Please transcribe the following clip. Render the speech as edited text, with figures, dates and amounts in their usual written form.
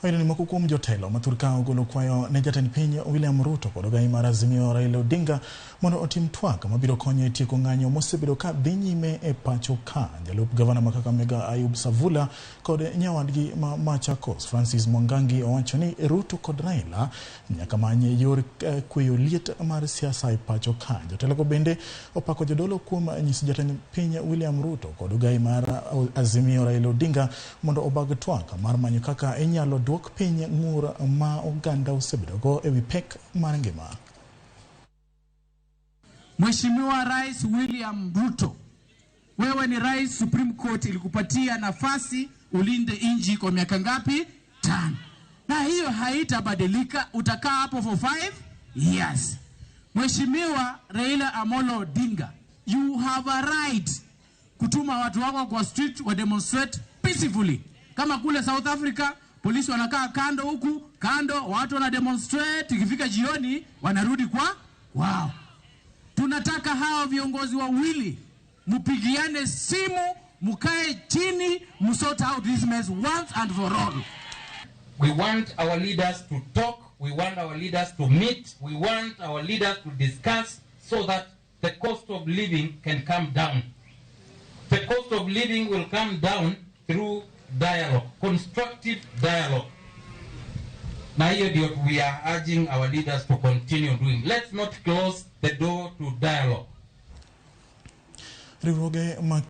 Oyudo ni moko kuom jotelo ma thurka ogolo kwayo ne jatend piny William Ruto kod ogai mar Azimio Raila Odinga mondo otim twak mabiro konyo e tieko ng'anyo mosebedo ka dhi nyime e pacho ka. Jalup gavana ma Kakamega Ayub Savula kod nyawadgi ma Machakos Francis Mwangangi owacho ni Ruto kod Raila nyaka many yor kweyo liet mar siasa e pacho ka. Jotelogo bende opako jodolo kuom nyiso jatend piny William Ruto kod ogai mar Azimio Raila Odinga mondo obag twak mar manyo kaka inyalo duok piny ng'ur ma oganda osebedogo e wi pek mar ngima. Mheshimiwa Rais William Ruto, wewe ni rais, Supreme Court ilikupatia nafasi ulinde nchi kwa miaka ngapi? 5. Na hiyo haitabadilika, utakaa hapo for 5 years. Mheshimiwa Raila Amolo Odinga, you have a right kutuma watu wako kwa street wa demonstrate peacefully. Kama kule South Africa, polisi wanakaa kando huku kando, watu wana demonstrate, ikifika jioni wanarudi kwa wao. Tunataka hawa viongozi wawili mpigiane simu, mkae chini, msort out this mess once and for all. We want our leaders to talk. We want our leaders to meet. We want our leaders to discuss so that the cost of living can come down. The cost of living will come down through dialogue, constructive dialogue. Na hiyo ndio we are urging our leaders to continue doing. Let's not close the door to dialogue. Riwruoge ma